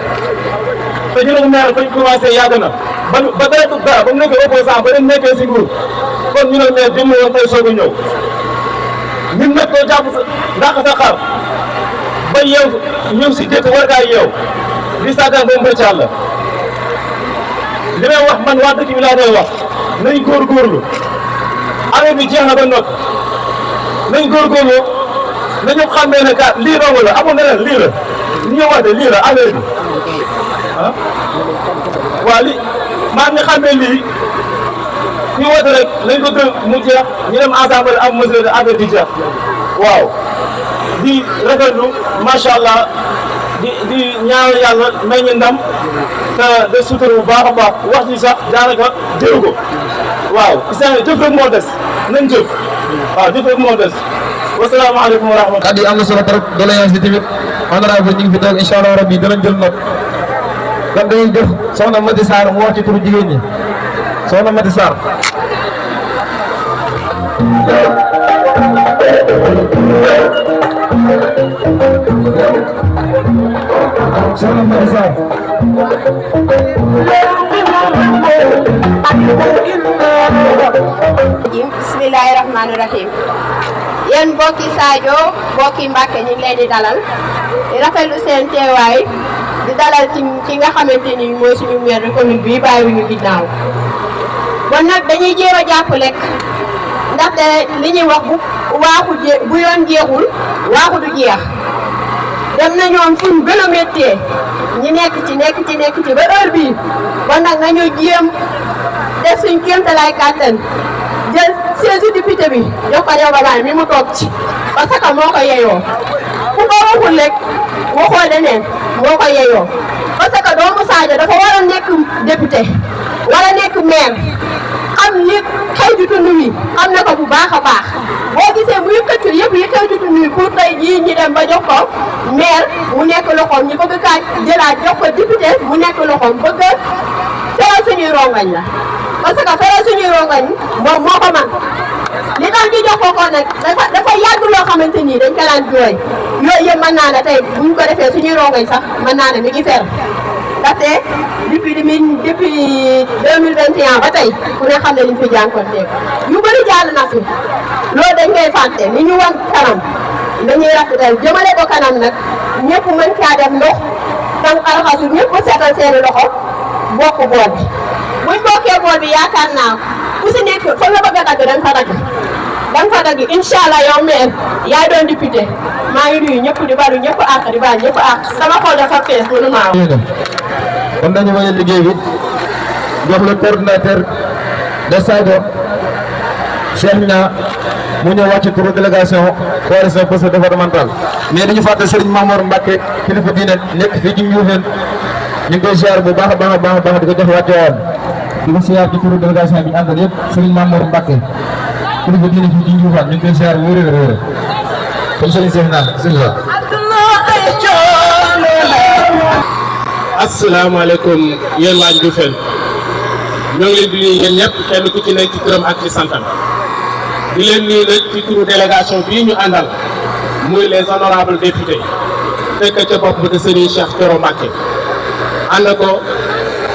te ñu ne maire fañ commencé yàgg na ba dara dara ba mu nekkee opposant ba dem nekkee si nguur kon ñu ne maire jëm woon tey soog a ñëw ñun nag doo jàpp sa ndàq sa xar ba yeew ñëw si jëkk war ngaa yeew di sàggan ba mu bëccaal la li may wax man waa dëkk bi laa doy wax nañ góorgóorlu affaire bi jeex na ba noppi nañ góorgóorlu nañu xàmmee ne kat lii dong la amul leneen lii la li ñu wax de lii la affaire bi ah waa li maa ngi xàmmee lii ñu woote rek nañ ko gën mu jeex ñu dem assemblée am mesure de affaire di jeex waaw di rafetlu macha allah di ñaanal yàlla may ñu ndam te de sutur bu baax a baax wax ji sax daanaka jëru ko waaw isaan jëf rek moo des nañ jëf waaw jëf rek moo des wasalaamaaleykum wa rahmatulah. kàddu yi am na solo trop doléance bi tamit honorable ñu ngi fi toog incha allah rabbi danañ jël note kon dañuy jox soxna Mati Sarr mu wax ci turu jigéen ñi soxna Mati Sarr. soxna Mati Sarr. bismillahi rahmaani rahim yéen mbokki Sadio mbokki Mbacke ñu ngi leen di dalal di rafetlu seen teewaay di dalal ci nga xamante ni mooy suñu maire de commune bi bàyyiwuñu ginnaaw bon nag dañuy jéem a jàpp lekk ndaxte li ñuy wax bu yoon jeexul waaxu du jeex dem na ñoom fuñ gën a méttee ñi nekk ci ba heure bii bon nag nañu jéem def suñ kéemtalaay kàttan jël siège député bi jox ko Diomaye mi mu toog ci parce que moo ko yeyoo ku ko waxul rek waxoo leneen moo ko yeyoo parce que doomu Sadio dafa war a nekk député war a nekk maire xam li xëy di tund wi xam na ko bu baax a baax boo gisee mu yëkkati yëpp yëkkati tund wi pour tey jii ñi dem ba jox ko maire mu nekk loxoom ñu bëgg kaa jëlaat jox ko député mu nekk loxoom bëgg feral suñuy rongañ la parce que feral suñuy rongañ moom moo ko man li tax ñu jox ko nag dafa yàgg loo xamante ni dañ ko daan jooy yooyu yëpp mën naa ne tey buñ ko defee suñuy rongañ sax mën naa ne mi ngi fer ndaxte depuis 2021 ba tey ku ne xam ne liñ fi jànkuwanteeg yu bëri jàll na fi loolu dañ koy fàtte ni ñu wan kanam dañuy rafetal jëmale ko kanam nag ñëpp mën caa def ndox tam alxasu ñëpp seetal seeni loxo bokk bool bi buñ bokkee bool bi yaakaar naa ku si nekk fa nga bëgg a dagg dañ fa dagg incha allah yow maire yaay doon député maa ngi nuyu ñëpp di balu ñëpp àq di baal ñëpp àq sama xol dafa fees mënu maa kon dañu wëyal liggéey bi jox le coordinateur de Sadio Cheikh Niang mu ñëw wàcc turu délégation coalition poste départementale mais dañu fàtte Serigne Mamour Mbacke kilifa diine nekk fii ci Ndioufène ñu ngi koy ziar bu baax a baax di ko jox wàcce woon di ko ziar ci turu délégation bi ñu àndal yëpp Serigne Mamour Mbacke kilifa diine fii ci Ndioufène ñu ngi koy ziar wóor comme Serigne Cheikh Niang bismillah. asalaamaaleykum yéen waa Ndioufène ñoo ngi leen di nuyu yéen ñëpp kenn ku ci nekk ci turam ak ci santam di leen nuyu nag ci turu délégation bii ñu àndal muy les honorables députés fekk ca bopp de Serigne Cheikh Thioro Mbacké ànd ko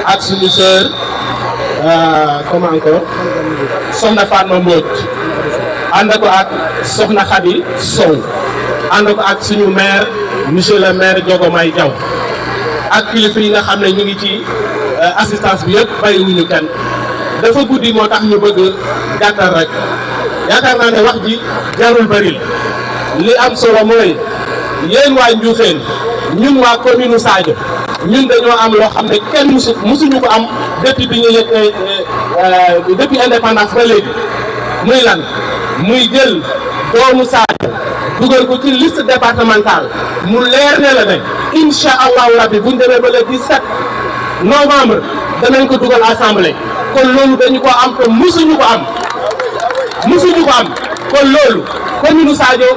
ak suñu sœur comment encore Soxna Fatma Mbodj ànd ko ak Soxna Khady Sow ànd ko ak suñu maire monsieur le maire Diomaye Diaw ak kilifa yi nga xam ne ñu ngi ci assistance bi yëpp bàyyiwuñu kenn dafa guddi moo tax ñu bëgg gàttal rek yaakaar naa ne wax ji jarul bari li am solo mooy yéen waa Ndioufène ñun waa commune Sadio ñun dañoo am loo xam ne kenn musuñu ko am depuis bi ñu depuis indépendance ba léegi muy lan muy jël doomu Sadio dugal ko ci liste départementale mu leer ne la ne incha allahu rabbi buñ demee ba le 17 novembre danañ ko dugal assemblée kon loolu dañu ko am te musuñu ko am kon loolu commune Sadio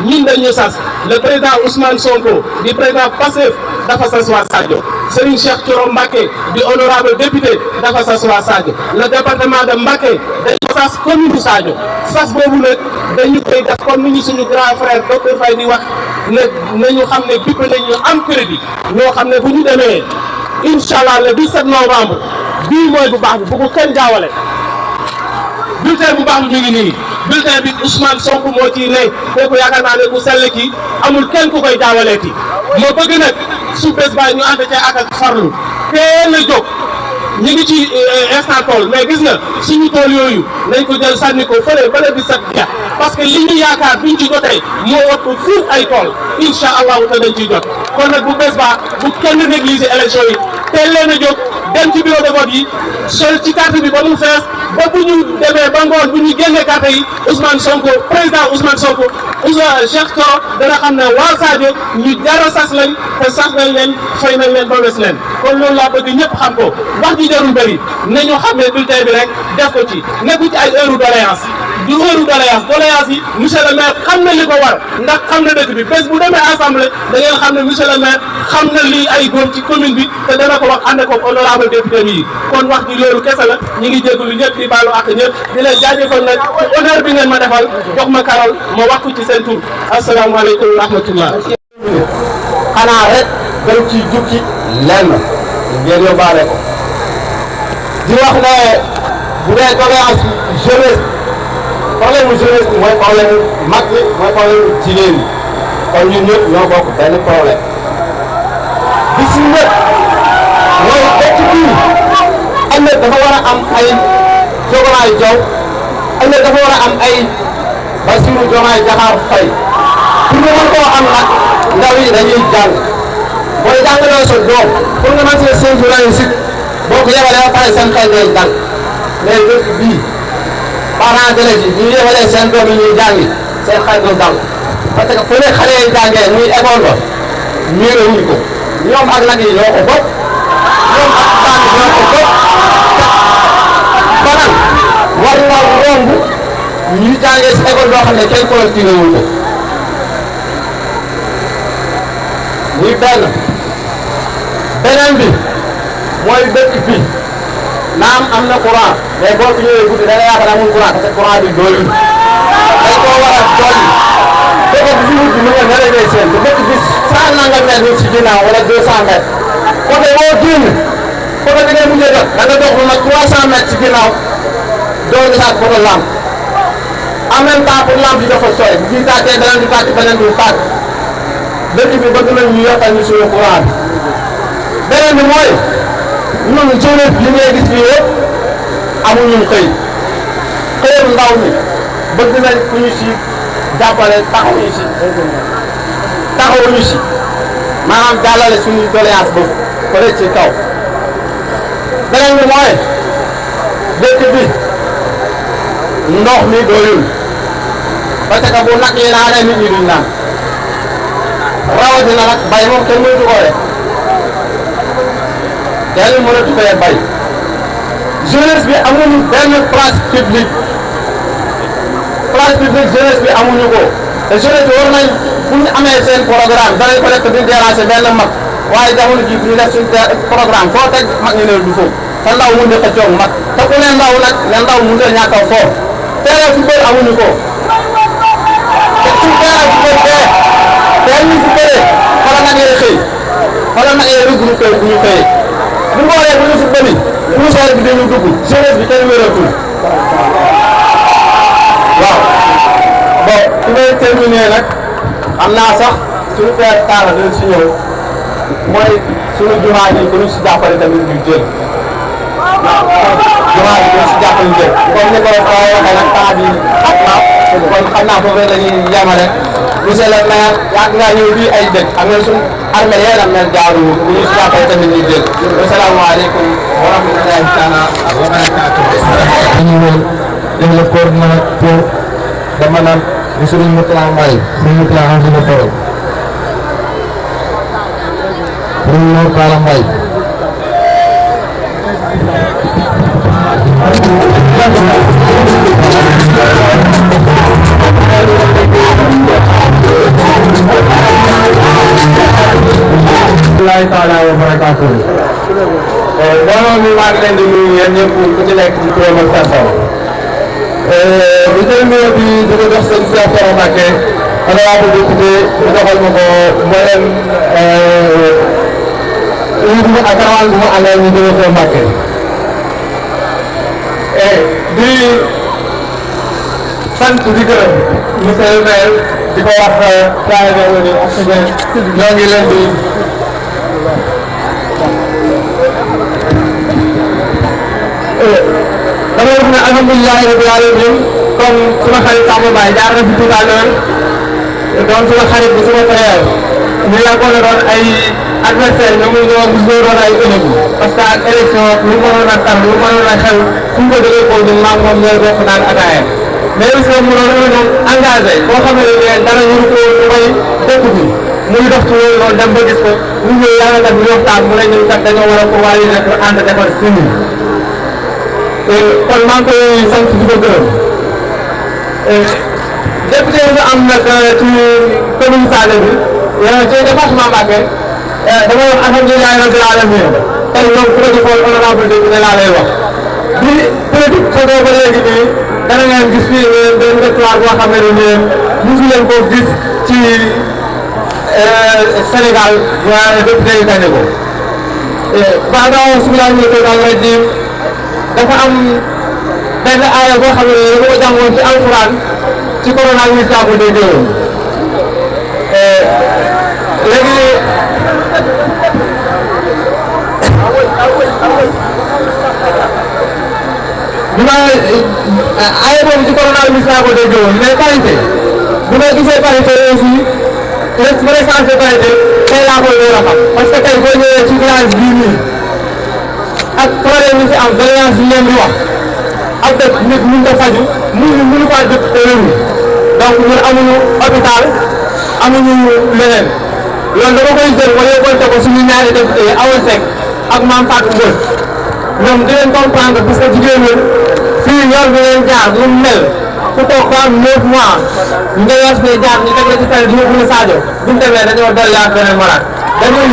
ñun dañu sas le président Ousmane Sonko di président Pastef dafa sas waa Sadio Serigne Cheikh Thioro Mbacké di honorable député dafa sas waa Sadio le département de Mbacké dañu sas commune Sadio sas boobu nag dañu koy def comme ni ñu suñu grand frère docteur Faye di wax ne nañu xam ne bippe nañu am crédit ñoo xam ne bu ñu demee incha allah le 17 novembre bii mooy bu baax bi bu ko kenn jaawale bulletin bu baax bi ñu ngi nii bulletin bi Ousmane Sonko moo ciy ne kooku yaakaar naa ne ku sell ki amul kenn ku koy jaawaleeti moo bëgg nag su bés ba ñu ànd ca ak farlu teel a jóg ñu ngi ci instant tool mais gis nga suñu tool yooyu nañ ko jël sànni ko fële ba le 17 ja parce que li ñu yaakaar biñ ci jotee moo ëpp fuuf ay tool incha allahu te dañ ciy jot kon nag bu bés ba bu kenn négliger élection yi teel leen a jóg dem ci bureau de vote yi sol ci carte bi ba mu fees ba bu ñu demee ba ngoon bu ñu génnee carte yi Ousmane Sonko président Ousmane Sonko Cheikh Thioro dana xam ne waa Sadio ñu jara sas lañ te sas nañ leen fay nañ leen ba wes leen kon loolu laa bëgg ñëpp xam ko wax ji jarul bëri nañu xam ne bulletin bi rek def ko ci nekku ci ay heure doléance du heure doléance yi monsieur le maire xam na li ko war ndax xam na dëkk bi bés bu demee assemblée da ngeen xam ne monsieur le maire xam na lii ay góor ci commune bi te dana ko wax ànd ko honorable député yi kon wax ji loolu kese la ñu ngi jégalu ñëpp di baalu ak ñëpp di leen jaajëfal nag ci honneur bi ngeen ma defal jox ma karol ma wax ko ci seen tur asalaamaaleykum wa rahmatullah. xanaa rek dañ ciy jukki lenn ngeen yóbbaale ko di wax ne bu dee doléance jeunesse problème mu jeunesse bi mooy problème mu mag bi mooy problème mu jigéen ñi kon ñun ñëpp ñoo bokk benn problème bi si ñëpp mooy dëkk bii ëllëg dafa war a am ay Diomaye Diaw ëllëg dafa war a am ay Bassirou Diomaye Diakhar Faye pour nga mën koo am nag ndaw yi dañuy jàng booy jàngaloo sa doom pour nga mën see séntu réussite boo ko yebalee ba pare seen xel day dal mais dëkk bii parents d'élèves yi bu ñu yebalee seen doom yi ñuy jàngi seen xel du dal parce que fu ne xale yi jàngee muy école ba miiré wuñ ko ñoom ak nag yi ñoo ko bokk ñoom ak bànn ñoo ko bokk banal war nga romb ñu jàngee si école boo xam ne kenn collecté wuñ ko muy beneen bi mooy dëkk bi naam am na courant mais boo fi ñëwee guddi da nga yaakaar amul courant parce que courant bi doyul dañ koo war a dolli dëkk bi fi mujj mu nga nërëgee seen te dëkk bi 100 nangam mètres ñu ci ginnaaw wala 200 mètres côté boo génn côté bi ngay mujjee def da nga dox lu nag 300 mètres ci ginnaaw doo gisaat côté lampe en même temps pour lampe yi dafa sooy bu bii tàkkee beneen bi tàkk beneen bi tàkk dëkk bi bëgg nañ ñu yokkal ñu suñu courant bi beneen bi mooy ñun jeunesse bi li ngay gis fii yëpp amuñu xëy xëyam ndaw mi bëgg nañ ku ñu si jàppale taxawuñu si maanaam jàllale suñu doléance boobu fële ci kaw beneen bi mooy dëkk bi ndox mi doyul parce que bu nag yi naanee nit ñi duñ naan rawatina nag bay moom kenn mënatu ko rek kenn mënatu ko bay jeunesse bi amuñu benn place publique jeunesse bi amuñu ko te jeunesse bi war nañ bu ñu amee seen programme danañ ko def duñ déranger benn mag waaye jamono ji bu ñu def suñ programme foo teg mag ñu ne du foofu te ndaw mun na xëccoog mag te ku ne ndaw nag ne ndaw mun na ñàkk a foofu teelal fi bëri amuñu ko te suñ teelal fi bëri teel ñu fi bëree xoolal nag yee xëy xoolal nag yee regroupé bu ñu xëyee bu ñu xoolee bu ñu fi bëri bu ñu soxla bi dañu dugg jeunesse bi kenn wératul waaw bon su may terminer nag am naa sax suñu père Talla dañ si ñëw mooy suñu jumaa ji bu ñu si jàppale tamit ñu jël jumaa ji bu ñu si jàppale ñu jël comme ni ko waxee nag temps bi kon xam naa foofu rek la ñuy yemale monsieur le maire yàgg ngaa ñëw fii ay dëkk am na suñu armée yéen a mel jaaru bu ñu si jàppale tamit ñu jël asalaamaaleykum wa rahmatulahi taala wa barakaatu. le coordinateur de Madame di Serigne Moutala Mbaye Serigne Moutala am suñu tool Serigne Moutala Mbaye taala wa barakatuh mbooloo mi maa ngi leen di nuyu yéen ñëpp ku ci nekk ci turam ak santam di jël nuyoo bi di ko jox sëñ Cheikh Thioro Mbacké honorable député mu doxal ma ko mboolem ñu ak rawal bu mu àndal ñu jóge ko Mbacké di sant di gërëm monsieur le maire di ko wax taalibe woni oxygène ñoo ngi leen di dama wax ne alhamdulilahi rabbil alamin comme suma xarit Samba Mbaye jaar na fi tout à l'heure doon suma xarit bi suma frère ñu yàggoon a doon ay adversaire ñoom ñoo gis ñoo doon ay ennemis parce que ak élection lu mënoon a tar lu mënoon a xew fu ko jógee ko ñun maam moom ñooy bokk naan ataaya mais aussi mu doon ñoom engagé boo xam ne dara ñu ko mooy dëkk bi muy dox ci loolu noonu dem ba gis ko ñu ñëw yàlla def ñu waxtaan mu ne ñun kat dañoo war a ko wàllu nekk ànd defar suñu kon maa ngi koy sant di ko gërëm député yi nga am nag ci commune Sané bi ci département Mbacké dama wax alhamdulilah rabbil alamin tey moom ku ko defoon honorable député laa lay wax bi politique soo ba léegi nii dana ngeen gis fii benn victoire boo xam ne nii mosu leen koo gis ci Sénégal waa député yi gagné ko baadaaw bismillahi rahmaani rahiim dafa am benn aaya boo xam ne dafa ko jàngoon ci alxuraan ci coronavirus laa ko déggee woon léegi bi ma aaya boobu ci coronavirus laa ko déggee woon mais parité bu ma gisee parité aussi recenser parité tey laa koy door a xam parce que tey boo ñëwee ci village bii nii ak problème yi fi am doléance yi leen di wax ab dëkk nit mun nga faju mënu faa dëkk te wérul donc ñun amuñu hôpital amuñu leneen loolu dama koy jël ma yóbbante ko suñu ñaari député yi Awa Seck ak Mame Fatou Mbodj ñoom di leen comprendre parce que jigéen ñi fii yor bi leen jaar lu mu mel ku toog ko am 9 mois nga yor fee jaar ñu teg la ci tali di yóbbu la Sadio buñ demee dañoo dolli ak beneen malade dañuy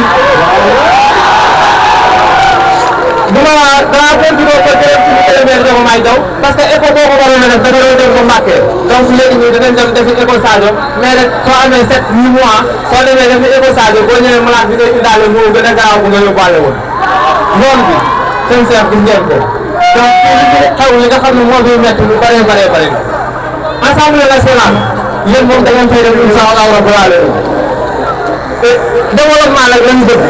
danaa continué ko jërëm ci monsieur le maire Diogo Maye Diaw parce que école boo ko waroon a def da nga doon dem ba Mbacké donc léegi nii danañ dem defi école Sadio mais rek soo amee 7-8 mois soo demee defi école Sadio boo ñëwee malade bi ngay indaale moo gën a garaaw bu nga yóbbaale woon noonu bi seen seex gis ngeen ko donc xew li nga xam ne moo fi métti lu bëree bëri Assemblée nationale yéen moom da ngeen fay def incha allah rabbul alamin développement nag lañu bëgg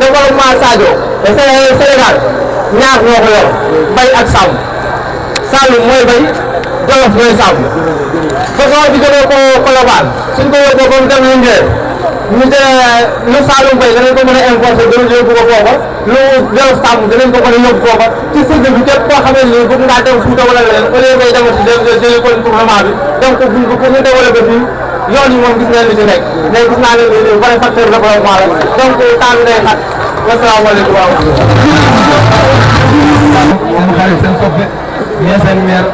développement Sadio Sénégal ñaar ñoo ko yor bay ak sàmm Saloum mooy bay Jolof mooy sàmm façon bi jógee ko Colobane suñ ko yóbboo ba mu dem Linguère ñu lu Saloum bay danañ ko mën a importer danañ yóbbu ko foofa lu Jolof sàmm danañ ko mën a yóbbu foofa ci sëgg bi képp koo xamee ni bëgg ngaa dem Fuuta wala leneen au lieu ngay demati jëlee ko gouvernement bi donc pour ñu développer fii yoon yi moom gis ngeen li ci nekk mais gis naa ne ni vrai facteur de développement la donc temps bi day xat wasalaamaaleykum wa rahmatulah. seen xarit seen soppe ñee seen maire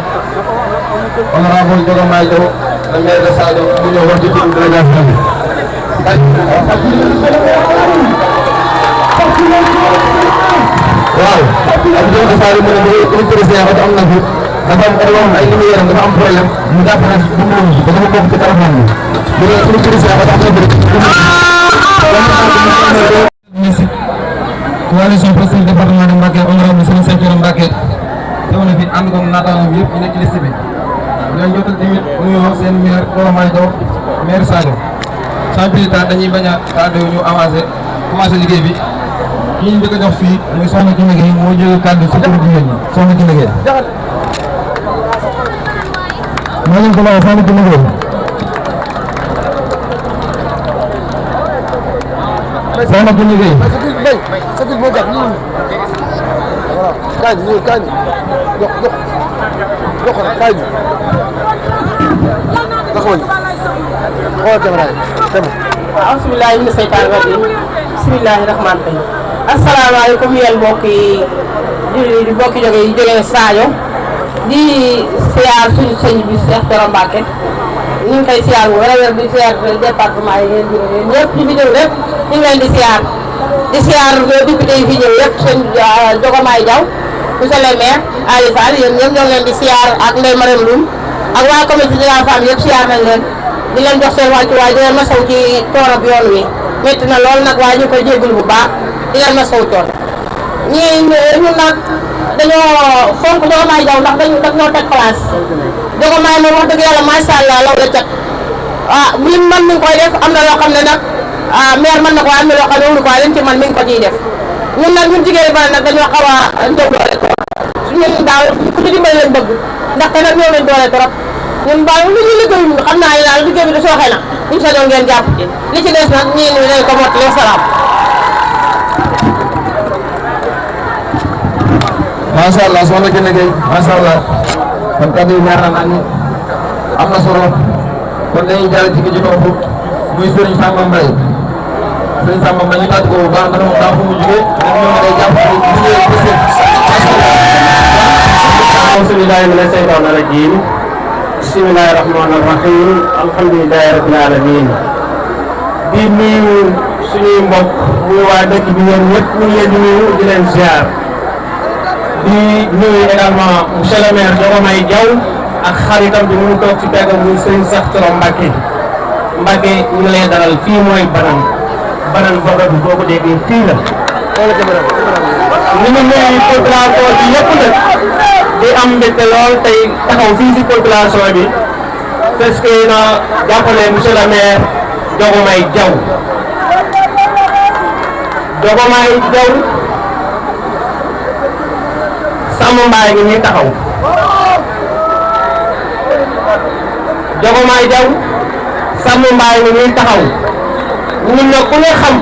honorable Diogo Maye Diaw le maire de Sadio mu ñëw wax ci turu délégation bi. waaw ak Diogo Sadio mu ne bu président ba am na fi dafa am ay lumière dafa am problème mu jàpp na bu mu dafa bokk ci téléphone bi bu dee suñu président ba am na coalition présidentielle département de Mbacké honorable Serigne Cheikh Thioro Mbacké teew na fi ànd koog naataangoom yëpp ñu nekk ci liste bi ñoo jotal tamit nuyoo seen maire Diogo Maye Diaw maire Sadio sans plus tard dañuy bañ a tardé ñu avancé commencé liggéey bi ki ñu njëkk a jox fii muy soxna Kiné Gueye moo jóge kàddu si turu jigéen ñi soxna Kiné Gueye maa leen ko wax soxna Kiné Gueye soxna Kiné Gueye sakit moo tax voilà kaay bi kaay bi jox kaay bi bismillahi mina seytaani rajim bismillahi rahmaani rahim asalaamaaleykum yéen mbokki julli di mbokki jógee Sadio di siyaar suñu sëñ bi Cheikh Thioro Mbacké ñu ngi koy siyaar bu wér di siyaar département yi ngeen jóge ñëpp ñu fi ñëw lépp ñu ngi leen di siyaar député yi fi ñëw yëpp sëñ Diogomaye Diaw monsieur le maire Ali Fall yéen ñëpp ñoo ngi leen di siyaar ak Ndeye Marème Loum ak waa comité de la femme yëpp siyaar nañ leen di leen jox seen wàccuwaay di leen masaw ci toorab yoon wi métti na lool nag waaye ñu koy jégalu bu baax di leen masaw toor ñun nag dañoo fonk Diogomaye Diaw ndax daf ñoo teg place Diogomaye moom wax dëgg yàlla macha allah law la cat mi ngi koy def am na loo xam ne nag maire mën na ko am na loo xam ne wulu ko leen ci man mi ngi ko ciy def ñun nag ñun jigéen ba nag dañoo xaw a ndox doole trop ñun daal ku ci dimbali leen bëgg ndaxte nag ñoo leen doole trop ñun baal lu ñu liggéey xam naa ne daal liggéey bi da sooxe na ñu sañoon ngeen jàpp ci li ci des nag ñii ni dañ ko mottali salaam. macha allah soxna Kine Gueye macha allah kon kàddu yi ñaar nañu am na solo kon dañuy jàll ci ki ci topp muy Serigne Samba Mbaye Serigne Samba Mbaye ñu tàgg ko bu baax ndax moom daa fu mu jugee dañu ñëw day jàpp ci liggéey bismillahi mina seytaani rajim bismillahi rahmaani rahim alhamdulillahi rabbil alamin di nuyu suñuy mbokk muy waa dëkk bi yéen ñëpp ñu ngi leen di nuyu di leen ziar di nuyu également monsieur le maire Diogomaye Diaw ak xaritam bi mu toog ci peggam muy Serigne Cheikh Thioro Mbacké ñu ngi lay dalal fii mooy Banane boobu boo ko déggee fii la. ñu ngi nuyu population bi yëpp nag di am mbégte lool tey taxaw fii ci population bi parce que na jàppale monsieur le maire Diogomaye Diaw Samba Mbaye ngi ñuy taxaw Diogomaye Diaw Samba Mbaye ngi ñuy taxaw ñun nag ku ne xam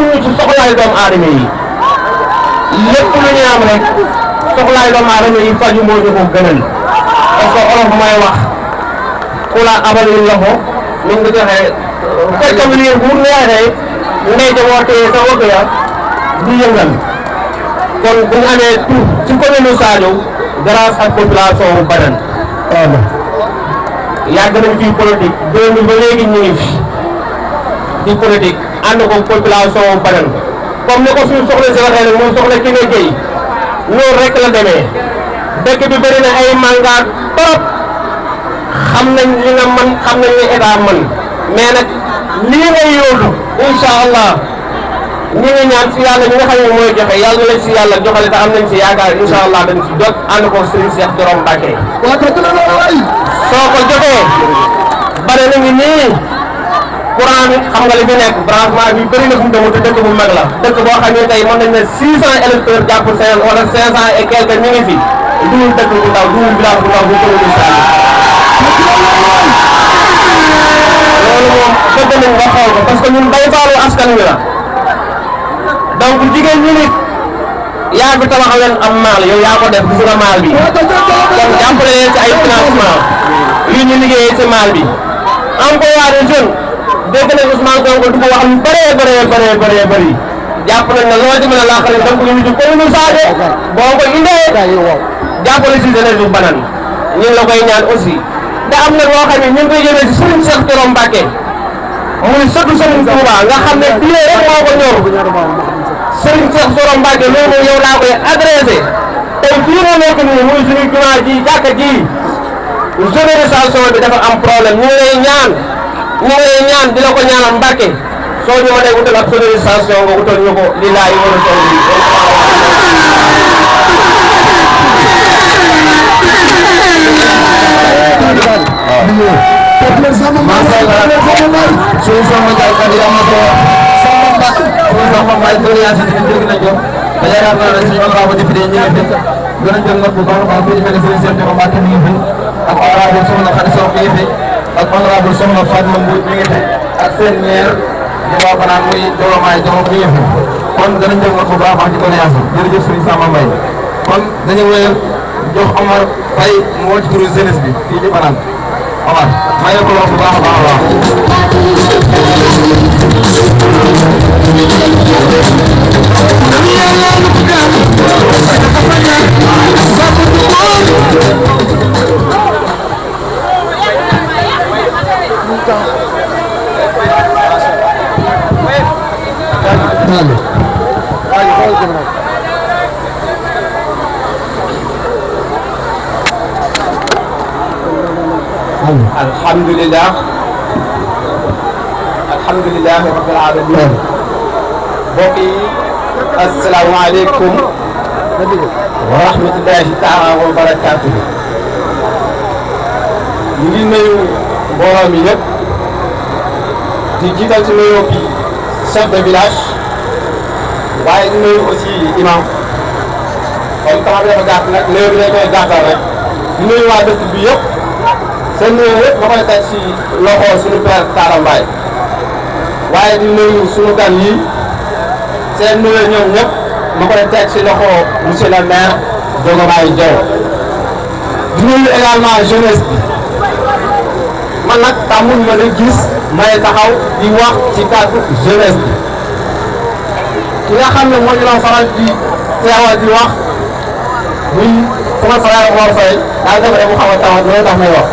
ñu ci soxlaay doomu aadama yi lépp lu ñu am rek soxlaay doomu aadama yi faju moo ñu ko gënal parce que olof mooy wax ku la abal loxo ni nga joxe fekkam lii bu neexee ndey ja wootee sa wëgg ya di yëngal kon bu ñu amee tout ci commune Sadio grâce ak population bu Banane yàgg nañ fii politique 2000 ba léegi ñu ngi fi di politique ànd ko population bu Banane comme ni ko suñu soxla si waxee nag moom soxla Kine Gueye loolu rek la demee dëkk bi bëri na ay mangaat trop xam nañ li nga mën xam nañ li état mën mais nag lii ngay yóotu incha allah ñi ngi ñaan si yàlla ñi nga xam ne mooy joxe yàlla na leen si yàlla joxale te am nañ si yaakaar incha allah dañ si jot ànd ko Serigne Cheikh Thioro Mbacké soo ko jotee bare na ngi nii courant bi xam nga li fi nekk branchement bi bëri na fu mu demee te dëkk bu mag la dëkk boo xam ne tey mën nañ ne 600 électeurs jàpp 5 wala 500 et quelques ñu ngi fi duul dëkk bu ndaw duul village bu ndaw bu commune Sadio loolu moom bëgg nañ nga xool ko parce que ñun bay faalu askan wi la donc jigéen ñi nit yaa fi tabax leen am maal yow yaa ko def gis nga maal bi kon jàppale leen ci ay financement yu ñu liggéeyee ci maal bi emploi des jeunes dégg nañ Ousmane Sonko du ko wax lu bëree bëri jàpp nañ ne loolu ci mën a laaxale donc ñu ci commune Sadio boo ko indee jàppale si jeunesse bu Banane ñu ngi la koy ñaan aussi te am na loo xam ne ñu ngi koy jëlee si Serigne Cheikh Thioro Mbacké muy sëtu Serigne Touba nga xam ne diine rek moo ko ñor Serigne Cheikh Thioro Mbacké loolu yow laa koy adressé tey fii nga nekk nii muy suñu jumaa ji jàkka ji sonorisation bi dafa am problème ñu ngi lay ñaan di la ko ñaanal Mbacké soo ñu mënee wutal ak sonorisation nga wutal ñu ko li laay war a soog Samba Mbaye bëri yaa si dégg nañ ko te yaakaar naa ne suñu honorable député ñi ngi fi gën a jël note bu baax a baax fii mel ni Serigne Cheikh Thioro Mbacké mi ngi fi ak honorable Soxna Khady Sow mi ngi fi ak honorable Soxna Fatma Mbodj mi ngi fi ak seen maire di waa Banane muy Diogomaye Diaw mi ngi fi kon danañ jël note bu baax a baax ci doléance bi jërëjëf Serigne Samba Mbaye kon dañu wéyal jox Omar Faye mu woo ci turu jeunesse bi fii ci Banane Omar may ko wax bu baax a baax a baax. Alhamdulillah rabbil alamin. Mbokk yi asalaamaaleykum wa rahmatullahi taala wa barakaatu. ñu ngi nuyu mbooloo mi yëpp di jiital ci nuyoo bi chef de village waaye di nuyu aussi imam kon temps bi dafa gàtt nag nuyoo bi dañ koy gàttal rek di nuyu waa dëkk bi yëpp seen nuyoo yëpp ma koy teg ci loxo suñu père Talla Mbaye waaye di nuyu suñu gan yi seen nuyoo ñoom ñëpp ma koy teg ci loxo monsieur le maire Diomaye Diaw di nuyu également jeunesse bi man nag tàmmuñ ma di gis may taxaw di wax ci kàddu jeunesse bi ki nga xam ne moo ñu doon faral di teewal di wax muy sama frère Mor Faye daal dafa dem mu xaw a tawat loolu tax may wax